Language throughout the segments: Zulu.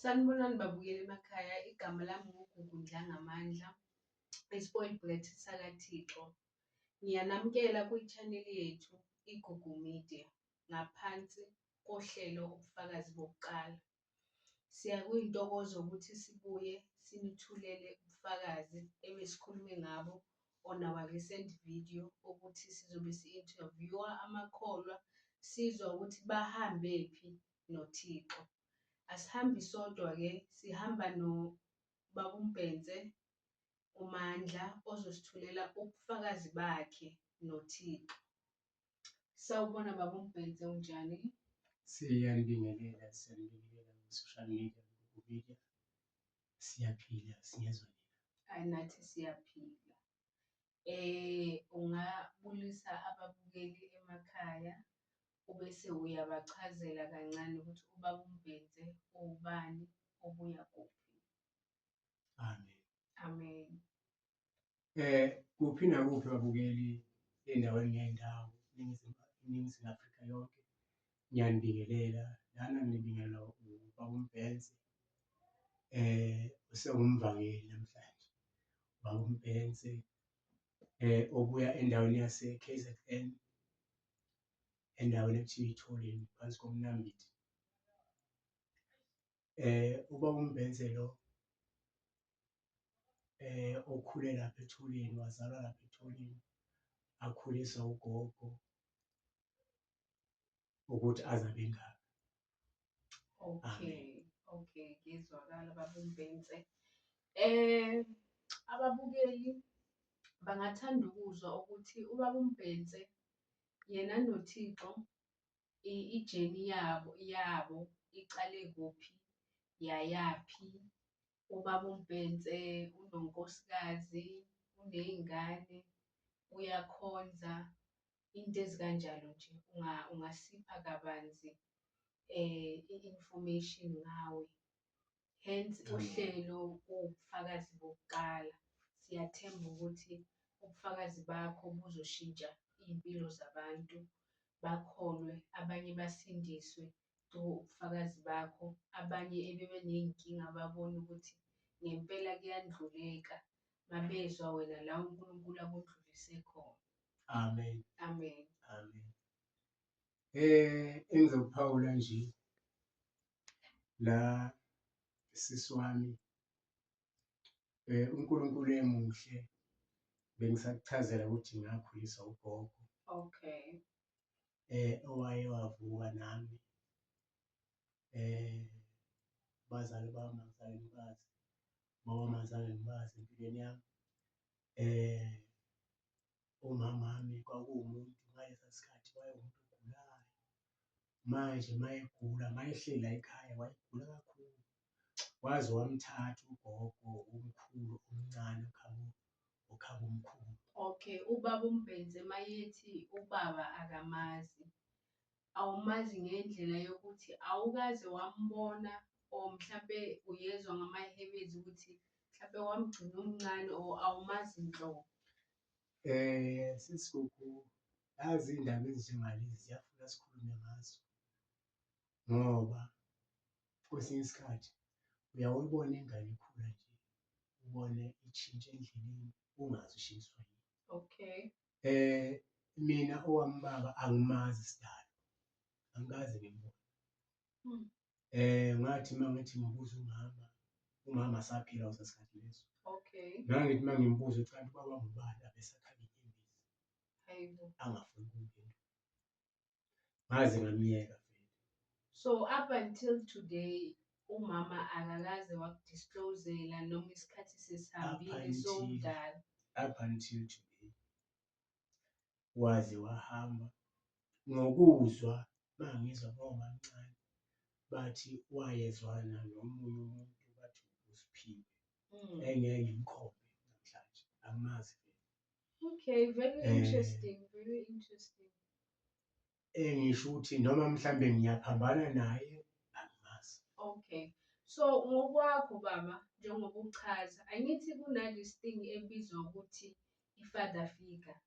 Sanibonani babukeli emakhaya, igama lami nguGugu Ndlangamandla, i-spoiled brat sakaThixo. Ngiyanamukela kwi-channel yethu iGugu Media, ngaphansi kohlelo Ubufakazi Bokuqala. Siyakuyintokozo ukuthi sibuye sinithulele ubufakazi ebesikhulume ngabo on our recent video ukuthi sizobe si-interview-a amakholwa, sizwa ukuthi bahambephi noThixo. Asihambi sodwa-ke, sihamba noBaba uMbhense uMandla ozosithulela ubufakazi bakhe noThixo. Sawubona Baba uMbhense, unjani? Siyanibingelela, siyanibingelela ku-social media, Gugu Media. Siyaphila, singezwa nina. Ayi nathi siyaphila. Ungabulisa ababukeli emakhaya ubese uyabachazela kancane ukuthi ubaba uMbhense uwubani, ubuya kuphi. Amen. Amen. Kuphi nakuphi babukeli endaweni ngey'ndawo, iNingizimu Afrika yonke. Ngiyanibingelela lana nibingelela ubaba uMbhense usengumvangeli namhlanje. Ubaba uMbhense obuya endaweni yase KZN endaweni ekuthiwa iTholeni phansi koMnambithi. Ubaba uMbhense lo okhule lapha eTholeni wazalwa lapha eTholeni akhuliswa ugogo ukuthi aze abe ngaka. Okay, okay, ngizwakala baba uMbhense. Ababukeli bangathanda ukuzwa ukuthi ubaba uMbhense yena noThixo i-journey yabo icale kuphi, yayaphi. Ubaba uMbhense unonkosikazi, uney'ngane, uyakhonza, into ezikanjalo nje. Ungasipha kabanzi i-information ngawe. Hence uhlelo kuwubufakazi bokuqala. Siyathemba ukuthi ubufakazi bakho buzoshintsha iy'mpilo zabantu, bakholwe, abanye basindiswe through ubufakazi bakho, abanye ebebeney'nkinga babone ukuthi ngempela kuyandluleka mabezwa wena la uNkulunkulu akundlulise khona. Amen. Amen. Amen. Engizokuphawula nje la sisi wami uNkulunkulu emuhle bengisakuchazela ukuthi ngakhuliswa ugogo. Okay. Owaye wavuka nami abazali bami angizange ngibazi, ubaba wami angizange ngimazi empilweni yami. Umamami kwakuwumuntu ngalesa sikhathi wayewumuntu ogulayo, manje mayegula mayehleli layikhaya wayegula kakhulu. Waze wamthatha ugogo umkhulu omncane okhabo okhabo mkhulu. Okay, ubaba uMbhense mayethi ubaba akamazi, awumazi ngendlela yokuthi awukaze wambona or mhlampe uyezwa ngamahebezi ukuthi mhlampe wamgcina umncane or awumazi nhlobo? Sisi Gugu, yazi iy'ndaba ezinjengalezi ziyafuna sikhulume ngazo ngoba kwesinye isikhathi uyawuyibona ingane ikhula nje, ubone ishintsha endleleni ungazi ishintswa yini. Okay. Mina owami ubaba angimazi sidalo, angikaze ngimbone. Ngathi uma ngithi ngibuza umama, umama asaphila ngaleso sikhathi leso. Okay. Ngangithi uma ngimbuza ukuthi kanti ubaba wami ubani abesakhala inyembezi. Hayibo. Angafuni ukumphendula. Ngaze ngamyeka vele. So up until today umama akakaze wakudisclosela noma isikhathi sesihambile sowumdala. Up until today. Waze wahamba ngokuzwa mangizwa ngomamncane bathi wayezwana nomunye umuntu bathi uSiphiwe engeke ngimkhombe namhlanje angimazi vele. Okay, very interesting, very interesting. Engisho ukuthi noma mhlambe ngiyaphambana naye angimazi. Okay. So ngokwakho baba njengoba uchaza angithi kunalesi thing ebizwa ukuthi i-father figure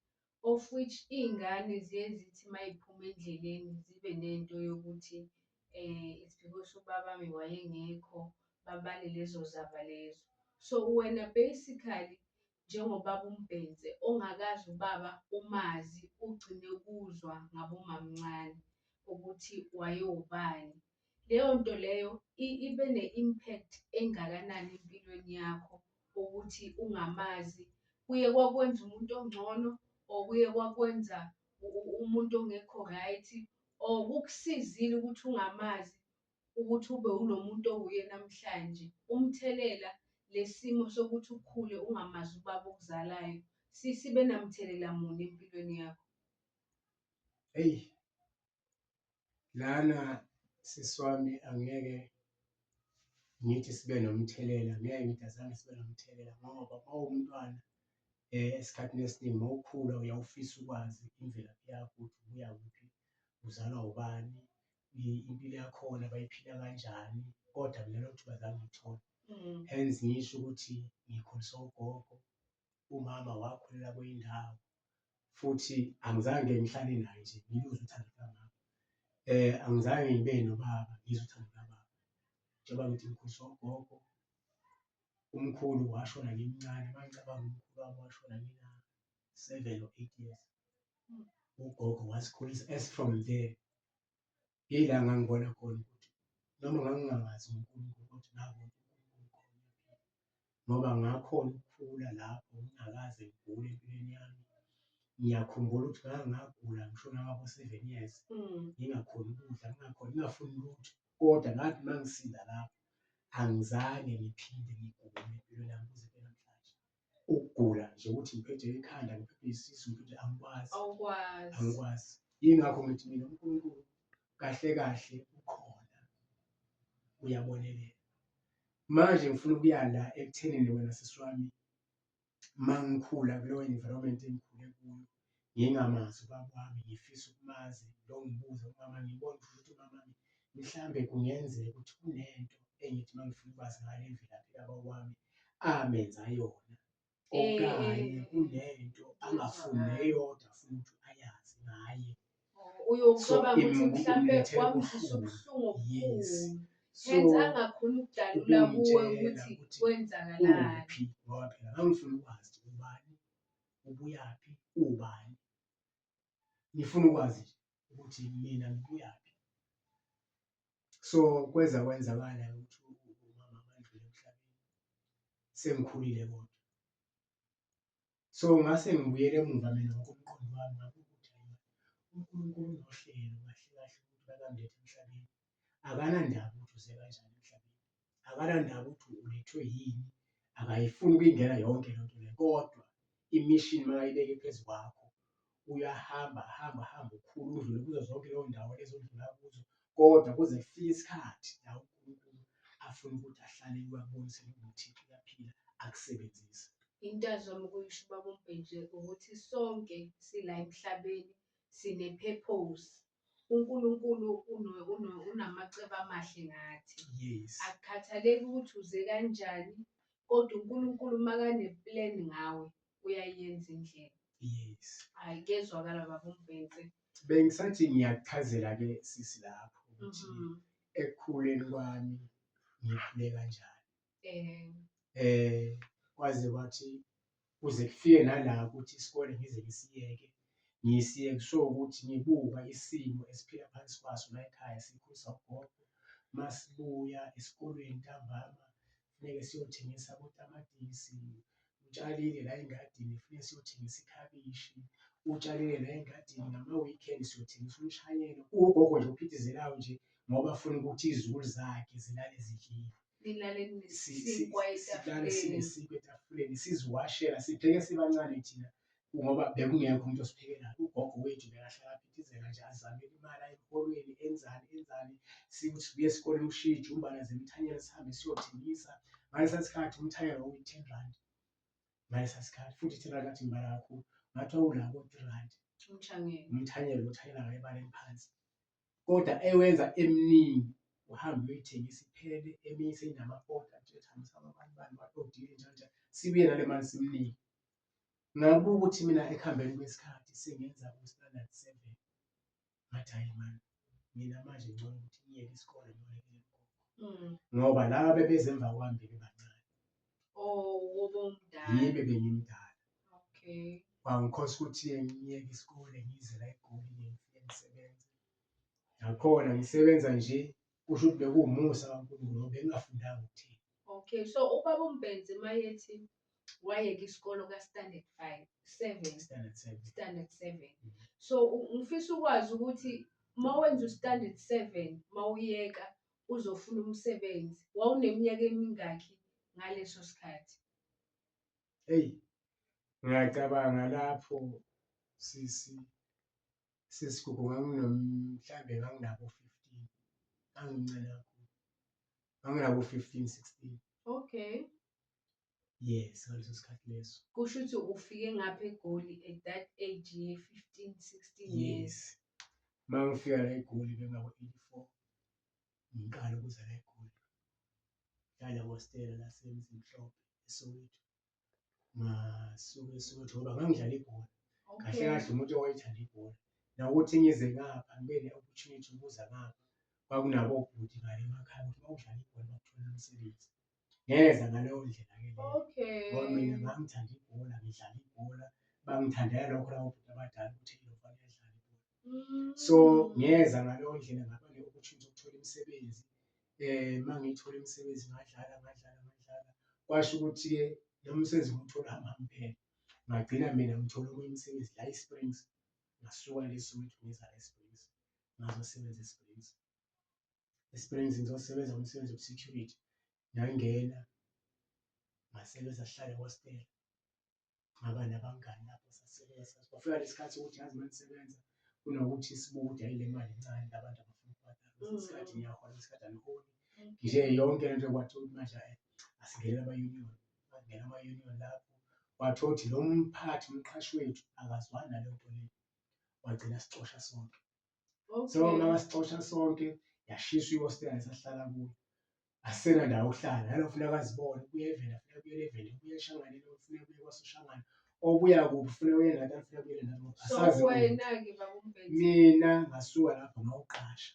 of which iy'ngane ziye zithi uma y'phuma endleleni zibe nento yokuthi It's because ubabami wayengekho, babale lezo zaba lezo. So wena basically njengobaba uMbhense ongakaze ubaba umazi ugcine ukuzwa ngabomamncane ukuthi wayewubani. Leyo nto leyo ibe ne-impact engakanani empilweni yakho ukuthi ungamazi? Kuye kwakwenza umuntu ongcono or kuye kwakwenza umuntu ongekho right or kukusizile ukuthi ungamazi ukuthi ube ulo muntu owuye namhlanje? Umthelela lesimo sokuthi ukhule ungamazi ubaba okuzalayo sibe namthelela muni empilweni yakho? Eyi, lana sisi wami angeke ngithi sibe nomthelela, ngeke ngithi azange sibe nomthelela ngoba uma uwumntwana esikhathini esiningi uma ukhula uyawufisa ukwazi imvelaphi yakho ukuthi ubuya kuphi, uzalwa ubani, impilo yakhona bayiphila kanjani, kodwa mina lelo thuba azange ngilithole. Hence ngisho ukuthi ngikhuliswe ugogo, umama wakhulela kwenye indawo futhi angizange ngihlale naye nje ngiluzwe uthando lukamama. Angizange ngibe nobaba ngizwe uthando lukababa. Njengoba ngithi ngikhuliswe ugogo, umkhulu washona ngimncane, uma ngicabanga umkhulu wami washona ngina-7 or 8 years. Ugogo wasikhulisa as from there, yila ngangibona khona ukuthi noma ngangingangazi uNkulunkulu kodwa ngabona uNkulunkulu khona uyaphila. Ngoba ngakhona ukukhula lapho ngingakaze ngigule empilweni yami. Ngiyakhumbula ukuthi ngake ngagula ngisho nangabo 7 years, ngingakhoni ukudla, ngingakhoni, ngingafuni lutho. Kodwa ngathi uma ngisinda lapho, angizange ngiphinde ngigule empilweni yami kuze kube namhlanje. Ukugula nje ukuthi ngiphethwe ikhanda, ngiphethwe isisu, ngiphethwe angikwazi. Awukwazi. Angikwazi. Yingakho ngithi mina uNkulunkulu kahle kahle ukhona, uyabonelela. Manje ngifuna ukuya la ekuthenini wena sisi wami, uma ngikhula kuleyo environment engikhule kuyo, ngingamazi ubaba wami, ngifisa ukumazi, lo ngibuze umama, ngibone ukuthi umama wami mhlambe kungenzeka ukuthi kunento engithi uma ngifuna ukwazi ngayo imvelaphi kababa wami amenza yona, okanye kunento angafuni neyodwa afuna ukuthi ayazi ngaye. Uyocabanga ukuthi So, mhlampe imlethela kwamzwisa ubuhlungu. ubuhlungu Yes. obukhulu. So, Hence angakhoni ukudalula kuwe ukungitshela ukuthi ukuthi kwenzakalani. uphi, ngoba phela ngangifuna ukwazi ukuthi ubani, ubuyaphi, ubani. Ngifuna ukwazi nje ukuthi mina ngibuyaphi. So kweza kwenzakala ukuthi umama andlule emhlabeni sengikhulile kodwa. So ngase ngibuyele emuva mina ngokomqondo wami ngabuka ukuthi hayi, uNkulunkulu unohlelo kahle kahle ukuthi bakamlethe emhlabeni. Akanandaba ukuthi uze kanjani emhlabeni, akanandaba ukuthi ulethwe yini, akayifuni ukuyingena yonke lento leyo, kodwa imishini makayibeke phezu kwakho uyahamba hamba hamba ukhulu udlule kuzo zonke leyo ndawo lezo odlula kuzo, kodwa kuze kufike isikhathi la uNkulunkulu afuna ukuthi ahlale kuwabonise ukuthi uyaphila akusebenzise. Into azama ukuyisho ubaba uMbhenje ukuthi sonke sila emhlabeni sine-purpose. uNkulunkulu unamacebo amahle ngathi. Yes. Akukhathaleki ukuthi uze kanjani, kodwa uNkulunkulu makane-plan ngawe uyayenza indlela. Yes. Hhayi, kuyezwakala baba uMbhense. Bengisathi ngiyakuchazela-ke sisi lapho ukuthi ekukhuleni kwami ngikhule kanjani. Kwaze kwathi kuze kufike nala ukuthi isikole ngize ngisiyeke, ngisiyeke so ukuthi ngibuka isimo esiphila phansi kwaso la ekhaya, sikhulisa ugogo. Masibuya esikolweni ntambama funeke siyothengisa abotamatisi, utshalile la engadini funeke siyothengisa ikhabishi, utshalile la engadini ngama-weekend siyothengisa umshanyelo. Ugogo nje ophithizelayo nje ngoba afuna ukuthi izizukulu zakhe zilale zidlile. Nilale nesinkwa Silale etafuleni. sinesinkwa etafuleni, siziwashela, sipheke sibancane thina ngoba bekungekho umuntu osiphekelayo. Ugogo wethu bekahlala aphithizela nje azamele imali aye emholweni, enzani enzani, sikuthi sibuye esikoleni ushiye ijumbana zemithanyelo sihambe siyothengisa. Ngalesa sikhathi umthanyelo wawuyi-10 rand ngalesa sikhathi, futhi i-10 rand ngathi ngibala kakhulu, ngathi wawula ko-3 rand umthanyelo, umthanyelo uthanyela ngayo ebaleni phansi, kodwa ewenza eminingi uhambe uyoyithengisa iphele, eminye seyinama-order nje ethambisa abantu bani ba-odile njalo njalo, sibuye nale mali simnike. Ngabuka ukuthi mina ekuhambeni kwesikhathi sengenza u-standard 7, ngathi hhayi mani, Mina manje ngcono ukuthi ngiyeke isikole ngiyolekela ugogo. Mm. Ngoba laba bebeze emva kwami bebebancane. Oh, wobomdala. Yibe bengimdala. Okay. Kwangikhosa ukuthi-ke ngiyeke isikole ngize la eGoli ngifike ngisebenze. Nakhona ngisebenza nje kusho ukuthi bekuwumusa kaNkulunkulu ngoba bengingafundanga ukuthini. Okay, so ubaba uMbense mayethi wayeka isikolo ka standard 5, 7, Standard 7. Standard 7. Mm. So ngifisa ukwazi ukuthi mawenza u-standard 7 mawuyeka uzofuna umsebenzi, wawuneminyaka emingakhi ngaleso sikhathi? Hey, ngiyacabanga lapho sisi sisigugu mhlambe nganginabo 15. Ngangimncane kakhulu. Nganginabo 15, 16. Okay. Yes, ngaleso sikhathi leso. Kusho ukuthi ufike ngapha eGoli at that age ye 15, 16 years. Yes. Mangifika la eGoli bengabo 84. Ngiqala ukuza la eGoli. Ngihlala hostela laseMzimhlophe eSoweto. Ngasuka eSoweto ngoba ngangidlala ibhola. Kahle Okay. kahle umuntu owayethanda ibhola. Nokuthi ngize ngapha ngibe ne-opportunity ukuza ngapha. Kwakunabo obhuti ngale emakhaya ukuthi mawudlala ibhola bakutholela umsebenzi. Ngeza ngaleyo ndlela-ke leyo. Ngoba mina Okay. ngangithanda ibhola, ngidlala ibhola. Bangithandela lokho labo bhuti abadala ukuthi lo mfana uyadlala ibhola. So ngeza ngaleyo ndlela ngaba ne-opportunity yokuthola imisebenzi. Mangiyithola imisebenzi ngadlala ngadlala ngadlala. Kwasho ukuthi-ke lo msebenzi ngiwuthola hamba phela. Ngagcina mina ngithola omunye umsebenzi la e-Springs. Ngasuka le Soweto ngeza la e-Springs. Ngazosebenza e-Springs. E-Springs ngizosebenza umsebenzi wobu-security. Ngangena ngasebenza sihlala ehostela. Ngaba nabangani lapho sasebenza. Kwafika lesikhathi sokuthi yazi manisebenza kunokuthi sibuke ukuthi hhayi le mali incane la bantu abafuna ukubhadala. Kwesinye isikhathi niyahola, kwesinye isikhathi aniholi. Nje yonke lento kwathiwa ukuthi manje hhayi asingenele ama-union. Bangena ama-union lapho. Kwathiwa ukuthi lo mphathi umqhashi wethu akazwani naleyo nto leyo. Wagcina sicosha sonke. So Okay. makasixosha sonke yashiswa ihostela esasihlala kuyo. Asisenandawo yokuhlala. Nalo funeka azibone ubuya eVenda funeka ubuyele eVenda, ubuya eShanganeni funeka ubuye kwaSoshangane. Obuya kuphi funeka uye Natal funeka ubuyele Natal. So Asazi muntu. wena-ke baba uMbense, Mina ngasuka lapho ngawuqasha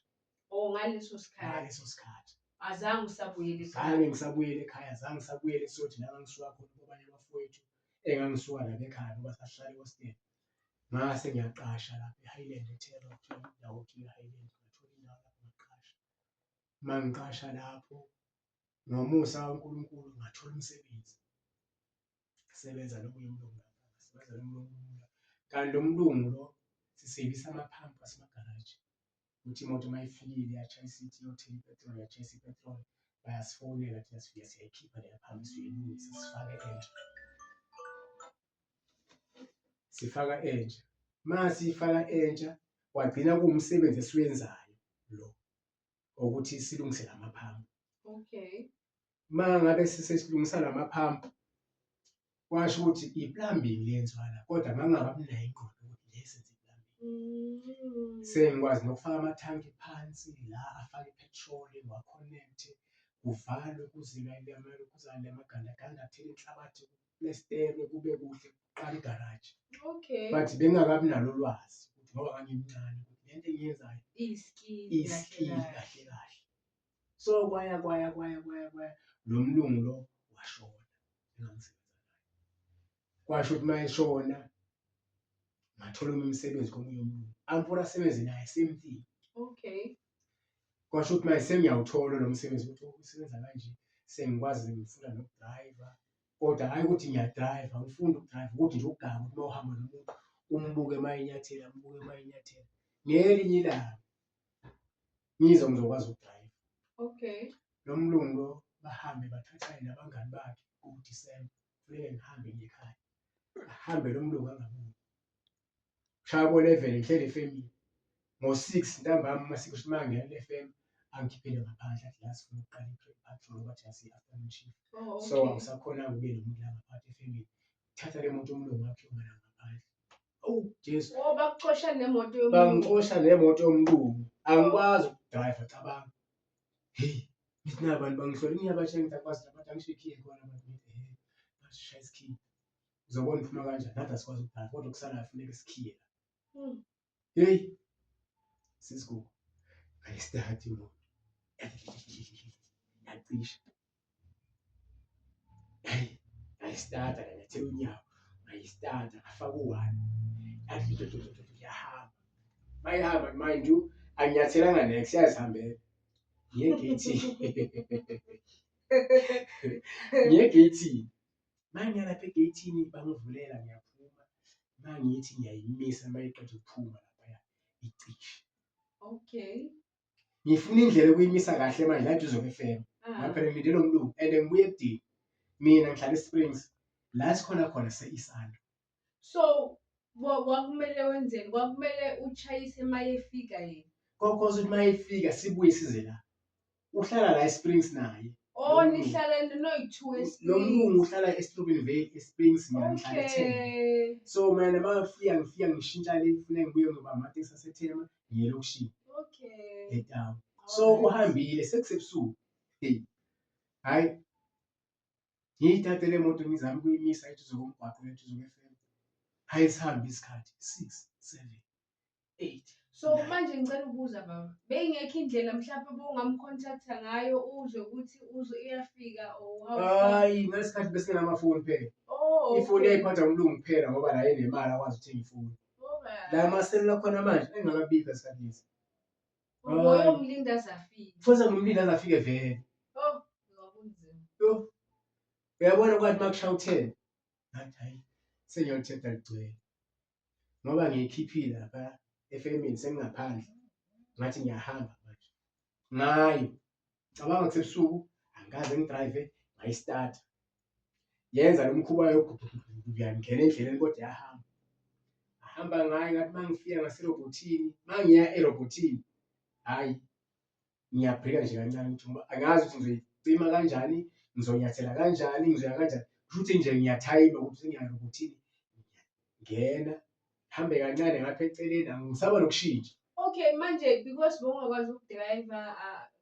oh ngaleso sikhathi ngaleso sikhathi. azange usabuyela ekhaya. Zange ngisabuyela ekhaya, zange ngisabuyela eSoweto la engangisuka khona kwabanye abafowethu engangisuka nabo ekhaya ngoba sasihlala ehostela. Ngase ngiyaqasha lapha e-Highland eTerra kuthiwa indawo ekuthiwa i-Highland ngathola indawo lapho ngaqasha. Mangiqasha lapho ngomusa kaNkulunkulu ngathola umsebenzi. Ngasebenza nomunye umlungu lapha, ngasebenza nomlungu lapha. Kanti lo mlungu lo sisebenzisa amaphampu asemagaraji. Ukuthi imoto uma ifikile yatshayisa ithi iyothela ipetroli, yatshayisa ipetroli, bayasifonela thina sifike siyayikhipha leya phampu siyoyilungisa sifake entsha. Sifaka entsha. Masiyifaka entsha kwagcina kuwumsebenzi esiwenzayo lo ukuthi silungise lamaphampu. Okay. Uma ngabe sesilungisa lamaphampu kwasho ukuthi i-plumbing le yenziwa la kodwa ngangingakabi nayo ingqondo ukuthi le senze i-plumbing. Sengikwazi nokufaka amathanki phansi la afake i-petrol ngiwa-connect-e kuvalwe kuzale amagandaganda athele inhlabathi kuplestelwe kube kuhle kuqala igaraji. Okay. But bengingakabi nalo ulwazi ukuthi ngoba ngangimncane ukuthi lento engiyenzayo Iyi-skill iyi-skill kahle kahle. kahle kahle. So kwaya kwaya kwaya kwaya kwaya lo mlungu lo washona engangisebenza naye. Kwasho ukuthi uma eshona ngathola omunye umsebenzi komunye umlungu. Angifuna asebenze naye same thing. Okay. Kwasho ukuthi manje sengiyawuthola lo msebenzi ukuthi usebenza kanje sengikwazi ngifunda nokudrayiva kodwa hhayi ukuthi ngiyadrayiva ngifunda ukudrayiva ukuthi nje ukuganga ukuthi uma uhamba nomuntu umbuke uma enyathela umbuke uma enyathela. Ngelinye ilanga ngizwe ngizokwazi ukudrayiva. Okay. Lo mlungu lo bahambe bathathane nabangani bakhe kuDisemba kufuneke ngihambe ngiye ekhaya. Ahambe lo mlungu angabuyi. Kushaya ko-11 ngihleli efemini. Ngo-6 ntambama uma sekusho uma ngingena kule femu angikhiphele ngaphandle athi la sifuna ukuqala i-patrol ngoba thina siyi-afternoon shift. Oh, So okay. awusakhonanga ube nomuntu la ngaphandle efemini. Thatha le moto umlungu wakho uyoma la ngaphandle. Awu Jesu. Oh, bakuxosha nemoto yomlungu. Bangixosha nemoto yomlungu. Angikwazi ukudrayiva cabanga. Hey, ngithi naba bantu bangihlola ngiyabatshela ngithi akwazi abantu angisho ikhiye khona abantu ngithi he bashaya isikhiye. Uzobona uphuma kanjani nathi asikwazi ukudrayiva kodwa kusalayo funeka isikhiye la. Mm. Hey, sisigugu. Ngayisithatha imoto. Yacisha. Hhayi, ngayisithatha nganyathela unyawo, ngayisithatha ngafaka u-one. Yathi yahamba. Mayihamba mind you, anginyathelanga nex iyazihambela. Ngiye egeyithini. Ngiye egeyithini. Mangiya lapha egeyithini bangivulela ngiyaphuma. Mangithi ngiyayimisa mayiqeda ukuphuma laphaya icishe. Okay. Ngifuna indlela yokuyimisa kahle manje la duze kwefemu. Ah. Ngoba phela ngilinde lo mlungu and ngibuye ekudeni. Mina ngihlala eSprings. La sikhona khona se-Isando. So kwakumele wenzeni? Kwakumele uchayise mayefika yena. Kokhoza ukuthi mayefika sibuye size la. Uhlala la eSprings naye. Oh, nihlala noyi-two Lo mlungu uhlala eStrawberry eSprings mina ngihlala eThema. Okay. So mina mangifika ngifika ngishintsha le kufuneka ngibuye ngoba amatekisi aseThema ngiye elokishini Okay. etown. So Alright. uhambile sekusebusuku. Hey. Hayi ngiyithathe le moto ngizame ukuyimisa eduze komgwaqo eduze kwe-FM. Hayi sihambe isikhathi 6 7 8 So manje ngicela ukubuza baba, beyingekho indlela mhlawumbe bowungamcontacta ngayo uzwe ukuthi uzwe iyafika or how far? Hayi ngalesikhathi besingenamafoni phela. Oh, Ifoni okay. yayiphathwa umlungu kuphela ngoba naye enemali akwazi ukuthenga ifoni. Alright. La maselula khona manje engakabikho esikhathi lesi. Uyomlinda aze afike. Futhi ngumlindi aze afike vele. Oh, kwakunzima. Yo. Uyabona kwathi makushaya u-10 ngathi hayi sengiyolithetha ligcwele. Ngoba ngiyikhiphile lapha efemini sengingaphandle. Ngathi ngiyahamba manje. Ngayo. Cabanga kusebusuku angikaze ngidrayive ngayistarta. Yenza lo mkhuba yangena endleleni kodwa yahamba. Ngahamba ngayo ngathi uma ngifika ngaserobhothini, uma ngiya erobhothini, hhayi ngiyabhrika nje kancane ukuthi ngoba angazi ukuthi ngizoyicima kanjani, ngizonyathela kanjani, ngizoya kanjani. Kusho ukuthi nje ngiyathayima ukuthi sengiya erobhothini, ngena ngihambe kancane ngapha eceleni angisaba nokushintsha. Okay, manje because bowungakwazi ukudrayiva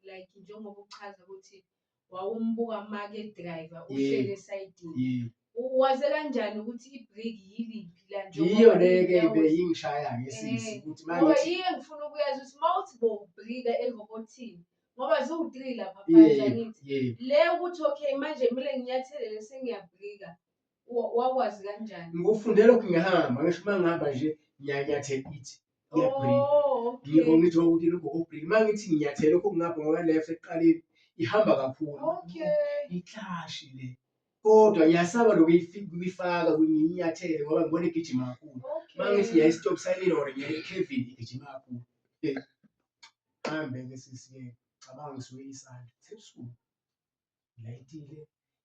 like njengoba uchaza ukuthi wawumbuka make driver uhleli esayidini. Waze kanjani ukuthi ibreki yiliphi la njengoba Yiyo le-ke iy'nyawo beyingishaya-ke sisi Eh, ukuthi ngoba mangithi yiyo engifuna ukuyazi ukuthi uma uthi bowubrika erobhothini ngoba ziwu-three lapha phansi yebo angithi yebo le ukuthi okay manje kumele nginyathelele sengiyabrika wakwazi kanjani? Ngikufunde lokhu ngihamba ngisho uma ngihamba nje ngiyanyathela ithi iyabrika. Oh, okay. Ngikho ngithi ukuthi lokhu okubrika uma ngithi nginyathela lokhu okungapha ngoka-left ekuqaleni ihamba kakhulu. Okay. Iklashi le. Kodwa ngiyasaba lokuyifaka ngiyinyathele ngoba ngibona igijima kakhulu. Okay. Uma ngithi ngiya e-stop sign-ini or ngiya ekhevini igijima kakhulu. Hey, hambe-ke sisi-ke cabanga ngisuke isandla kusebusuku. Ngilayitile,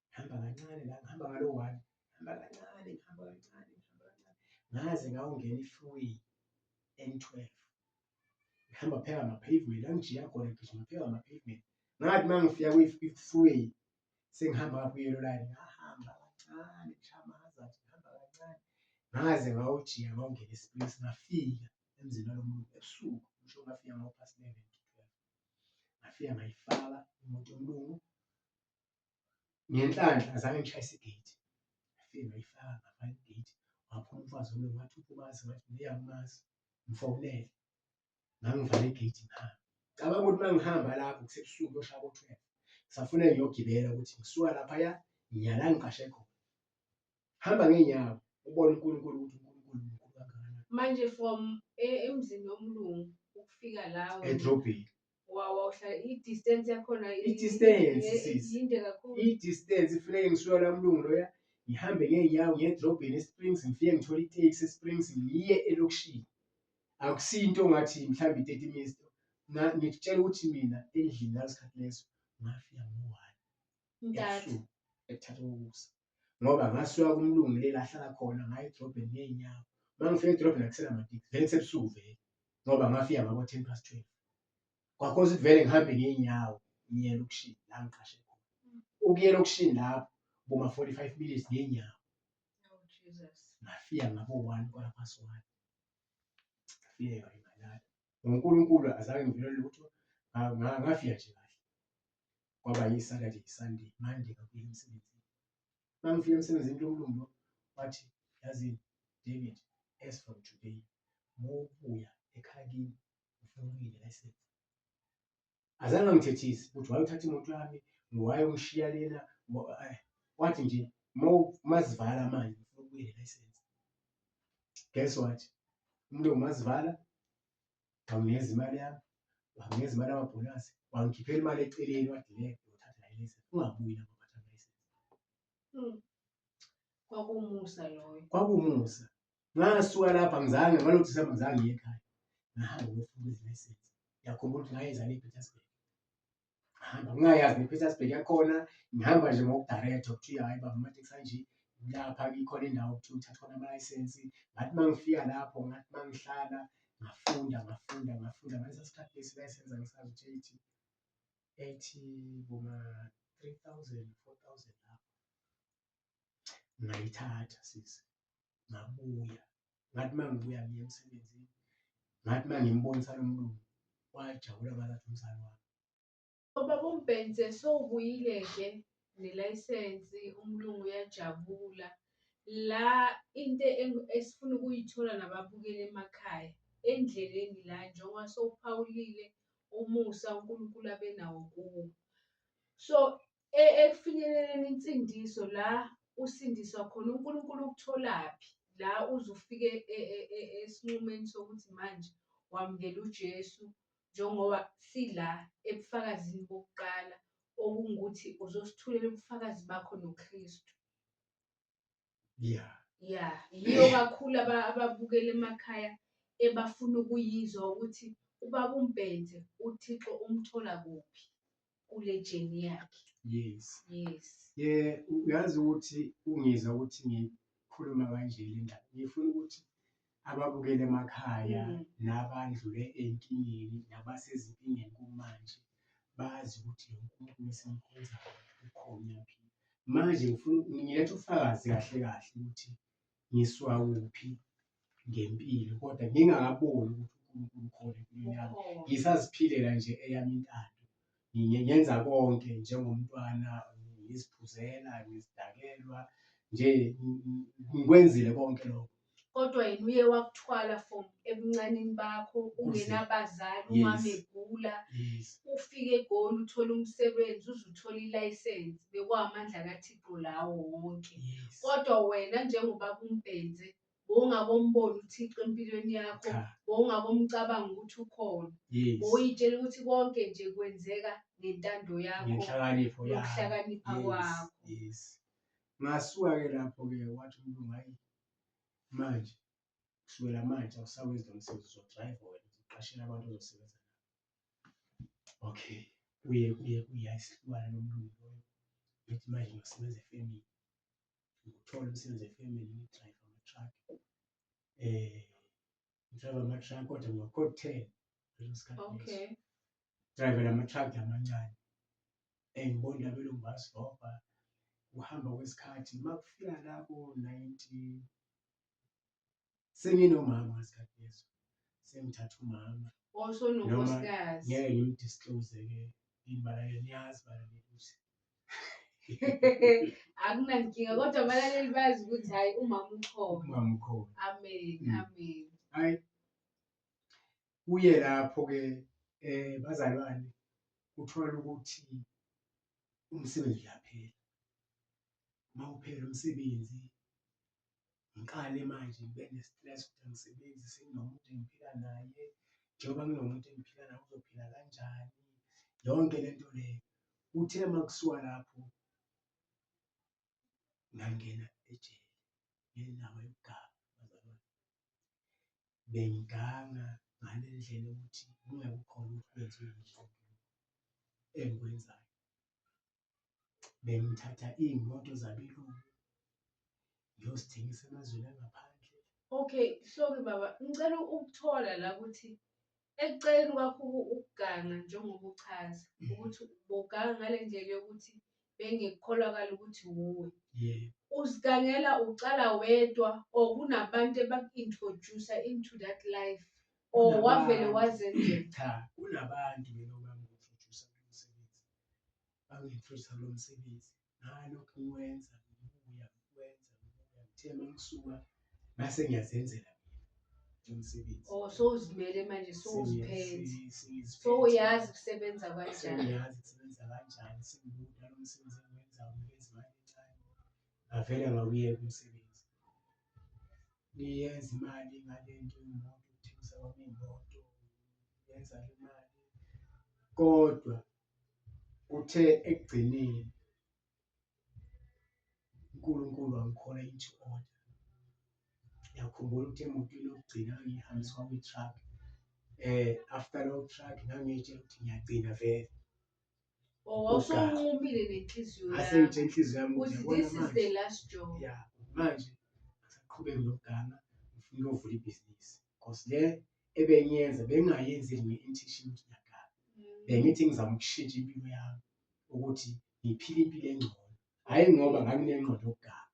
ngihamba kancane la, ngihamba ngalo one, ngihamba kancane, ngihamba kancane, ngihamba kancane. Ngaze ngawungena i-freeway N12. Ngihamba pheka ama-pavement, la ngijiya khona ngigijima pheka ama-pavement. Ngathi uma ngifika kwi-freeway sengihamba ngapha kwi-yellow line, ngahamba kancane ngishaya ama-hazard, ngihamba kancane. Ngaze ngawujiya ngawungena e-Springs, ngafika emzini walo muntu ebusuku, ngisho ngafika ngo-past 11 to 12. Ngafika ngayifaka imoto yomlungu ngenhlanhla azange ngishayise igate. Ngafike ngayifaka ngavala igate waphuma umfazi womlungu wathi uphumazi ngathi ngeke angimazi ngifonele. Ngangivala igate ngihamba. Cabanga ukuthi uma ngihamba lapho kusebusuku kuyoshaya bo-12 ngisafuna ngiyogibela ukuthi ngisuka laphaya ngiya la ngiqashe khona. Hamba ngey'nyawo ubone uNkulunkulu ukuthi uNkulunkulu mkhulu kangakanani. Manje from emzini womlungu ukufika la wena Edrobheni. wawuhlala i-distance yakhona I-distance, sis. yinde kakhulu. I-distance ifuneke ngisuka la mlungu loya ngihambe ngey'nyawo ngiye edrobheni eSprings ngifike ngithole itekisi eSprings ngiye elokishini. Akusiyo into ongathi mhlawumbe i-30 minutes. Ngikutshela ukuthi mina endlini ngaleso sikhathi leso ngafika ngo-one Ntatha. ebusuku ekuthatha kokusa. Ngoba ngasuka kumlungu le la ahlala khona ngaya edrobheni ngey'nyawo. Uma ngifika edrobheni akusena matekisi vele kusebusuku vele ngoba ngafika ngabo-ten past 12. Kwakhoza ukuthi vele ngihambe ngey'nyawo ngiye elokishini la ngiqashe khona. Ukuya elokishini lapho boma-45 minutes ngey'nyawo. Oh Jesus. Ngafika ngabo-one quarter past one. Ngafika ngalala. NgoNkulunkulu azange ngivelelwe lutho ngafika nje kahle. Kwaba yi-Saturday, Sunday, Monday ngabuyela emsebenzini. Uma ngifika emsebenzini lo mlungu lo wathi, yazini David, as from today, uma ubuya ekhaya kini ufuna ukuyi ne-license. Azange angithethise ukuthi wayothatha imoto yami, wayongishiya lena, wathi nje masivala manje ngifuna ukubuye ne-license. Guess what? Umlungu masivala, wanginikeza imali yami, wanginikeza imali yamabhonasi, wangikhiphela imali eceleni wathi le uthatha la i-license, ungabuyi lapho uphatha i-license. Kwakuwumusa loyo. Kwakuwumusa. Ngasuka lapha ngizange ngalo December ngizange ngiye ekhaya. Ngahamba ngiyofuna i-license. Ngiyakhumbula ukuthi ngayenza le Petersburg. Ngihamba ngingayazi ne-Petersburg yakhona, ngihamba nje ngoku-direct-wa kuthiwa hhayi baba amatekisi anje lapha ikhona indawo okuthiwa uthatha khona amalayisensi. Ngathi uma ngifika lapho, ngathi uma ngihlala ngafunda ngafunda ngafunda ngalesa sikhathi lesi ilayisensi angisazi ukuthi ethi ethi boma-three thousand, four thousand lapho. Ngayithatha sisi ngabuya, ngathi uma ngibuya ngiya emsebenzini, ngathi uma ngimbonisa lo mlungu wajabula ngazathi umzali wami. Ubaba uMbhense sowubuyile-ke nelayisensi, umlungu uyajabula. La into esifuna ukuyithola nababukeli emakhaya, endleleni la njengoba sowuphawulile umusa uNkulunkulu abe nawo kuwe. So ekufinyeleleni insindiso la usindiswa khona uNkulunkulu ukutholaphi la uze ufike esinqumeni sokuthi manje wamukela uJesu njengoba sila ebufakazini bokuqala okungukuthi uzosithulela ubufakazi bakho noKristu. Yeah. Yeah, yiyo kakhulu ababukela emakhaya ebafuna ukuyizwa ukuthi ubaba uMbhense uThixo umthola kuphi kule journey yakhe. Yes. Yes. Yeah, uyazi ukuthi ungizwa ukuthi ngikhuluma kanje le ndaba. Ngifuna ukuthi ababukele emakhaya nabandlule ey'nkingeni nabasezinkingeni kumanje bazi ukuthi lo Nkulunkulu esimkhonzayo ukhona uyaphila. Manje ngifuna ngiletha ubufakazi kahle kahle ukuthi ngisuka kuphi ngempilo kodwa ngingakaboni ukuthi uNkulunkulu ukhona empilweni yami. Ngisaziphilela nje eyami intando. Ngenza konke njengomntwana ngiziphuzela, ngizidakelwa nje ngikwenzile konke lokho. Kodwa yena uye wakuthwala from ebuncaneni bakho ungenabazali umama egula ufike eGoli uthole umsebenzi uze uthole ilayisensi bekuwamandla kaThixo lawo wonke. Kodwa wena njengobaba uMbhense bowungakomboni uThixo empilweni yakho, bowungakomcabanga ukuthi ukhona. Bowuyitshela ukuthi konke nje kwenzeka ngentando yakho, ngenhlakanipho yakho, nokuhlakanipha kwakho. Yes. Ngasuka-ke lapho-ke wathi umlungu hhayi manje kusukela manje awusawenzi lo msebenzi uzodrayiva wena uzoqashela abantu ozosebenza nabo. Okay, kuye kuye kuye hhayi sihlukane nomlungu loyo ngithi manje ngiyosebenza efemini. Ngiwuthole umsebenzi efemini ngidrayive ama-truck. Ngidrayive ama-truck kodwa ngino-code ten ngaleso sikhathi leso. Drayivela ama-truck amancane. Ngibona abelungu bayasirobha kuhamba kwesikhathi uma kufika la ko-nineteen senginomama ngesikhathi leso sengithatha umama noma ngeke ngim-disclose-ke yini balaleli niyazi balaleli ukuthi Akunankinga kodwa abalaleli bazi ukuthi hhayi umama ukhona. Umama ukhona. Amen, amen. Hhayi kuye lapho-ke bazalwane uthola ukuthi umsebenzi uyaphela. Uma uphela umsebenzi ngiqale manje ngibe ne-stress ukuthi angisebenzi senginomuntu engiphila naye, njengoba nginomuntu engiphila naye uzophila kanjani, yonke le nto leyo. Kuthe uma kusuka lapho ngangena ejele ngendaba yokuganga bazalwane. Bengiganga ngale ndlela yokuthi kungeke kukhona ukuthi kwenziwe lutho engikwenzayo. Bengithatha iy'moto zabelungu ngiyozithengisa emazweni angaphandle. Okay, sorry baba, ngicela ukuthola la ukuthi ekucaleni kwakho ukuganga njengoba uchaza ukuthi bowuganga ngale ndlela yokuthi bengekukholakala ukuthi wuwe. Yebo. Uzigangela ucala wedwa or kunabantu ebaku-introduce into that life or wavele wazenzela? Cha, kunabantu mina abangi-introduce kulo msebenzi. Bangi-introduce kulo msebenzi. Ngalokhu ngiwenza, ngibuya, ngiwenza, ngibuya. Ngithe uma ngisuka ngase ngiyazenzela mina. Umsebenzi. Oh, sowuzimele manje, sowuziphethe. Sowuyazi kusebenza kanjani. Sengiyazi kusebenza kanjani, sengibuka lo msebenzi engiwenzayo ngiwenza imali encane. Ngavele ngawuyeka umsebenzi. Ngiyenza imali ngale nto yemoto, ukuthengisa kwami iy'moto, ngiyenza le mali. Kodwa kuthe ekugcineni uNkulunkulu wangi-call-a into order. Ngiyakhumbula ukuthi emotweni yokugcina ngangihambisa kwakuyi-truck, after leyo truck ngangiy'tshela ukuthi ngiyagcina vele. Oh, wawusowunqumile nenhliziyo Ngase yakho ngitshela inhliziyo yami ukuthi ukuthi yabona this is the manje, last job. ya manje angisaqhubeki nokuganga, ngifuna ukuyovula ibhizinisi. Cause le ebengiyenza bengingayenzeli nge-intention ukuthi ngiyaganga. Bengithi ngizama ukushintsha impilo yami ukuthi ngiphile impilo engcono. Hhayi ngoba nganginengqondo yokuganga,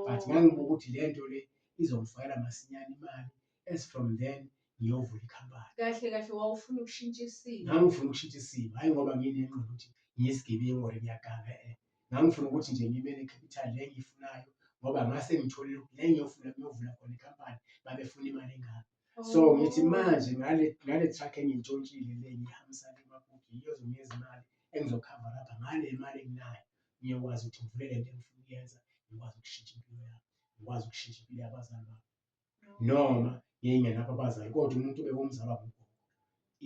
but Oh. ngangibuka ukuthi le nto le izongifakela masinyane imali, as from then ngiyovula ikhampani. Kahle kahle wawufuna ukushintsha isimo. Ngangifuna ukushintsha isimo, hhayi ngoba nginengqondo ukuthi ngiyisigebengu or ngiyaganga, e-e. Ngangifuna ukuthi nje ngibe ne-capital le engiyifunayo ngoba ngase ngitholile ukuthi le engiyofuna ngiyovula khona ikhampani babefuna imali engaka. So ngithi manje ngale truck engiyintshontshile le ngiyihambisa le emaBhudini yiyo ezonginikeza imali engizokhavara ngale mali enginayo ngiyokwazi ukuthi ngivule le nto engifuna ukuyenza, ngikwazi ukushintsha impilo yami, ngikwazi ukushintsha impilo yabazali bami. Noma ngingenabo abazali kodwa umuntu obewumzali wami ugogo.